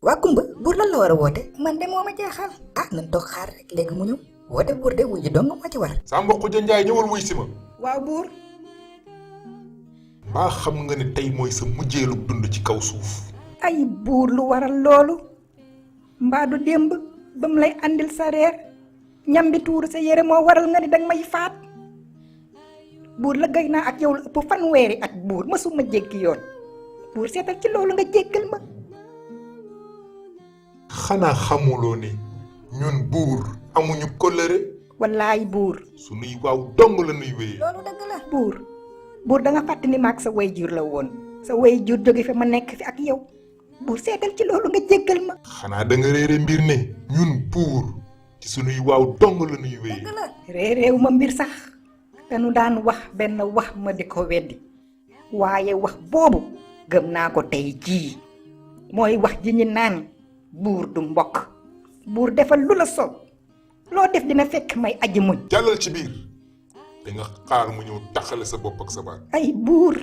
waa Kumba buur lan la war a woote man de moo ma jaaxal ah nan toog xaar rek léegi mu ñëw woote buur de wuy ji dong moo ci war. sa mbokk ja Njaay ñëwal wuy si ma. waaw buur. mbaa xam nga ne tey mooy sa mujjeelu dund ci kaw suuf. ay buur lu waral loolu mbaa du démb ba mu lay andil sa reer ñam bi tuuru sa yére moo waral nga ni danga may faat buur la gay naa ak yow la ëpp fanweeri at buur mësuma jéggi yoon buur seetal ci loolu nga jéggal ma. xanaa xamuloo ne ñun buur amuñu kóllëre. wallaay buur. sunuy waaw dong la nuy wéyee. loolu dëgg la. buur da nga fàtte ni maag sa wayjur la woon sa wayjur jóge fi ma nekk fi ak yow buur seetal ci loolu nga jéggal ma. xanaa da nga réere mbir ne ñun buur ci sunuy waaw dong la nuy wéyee. dëgg la. réeréew ma mbir sax te nu daan wax benn wax ma di ko weddi waaye wax boobu gëm naa ko tey jii mooy wax ji ñi naan buur du mbokk buur defal lu la soob loo def dina fekk may aji muñ. jàllal ci biir da nga xaar mu ñëw taxale sa bopp ak sa baat. ay buur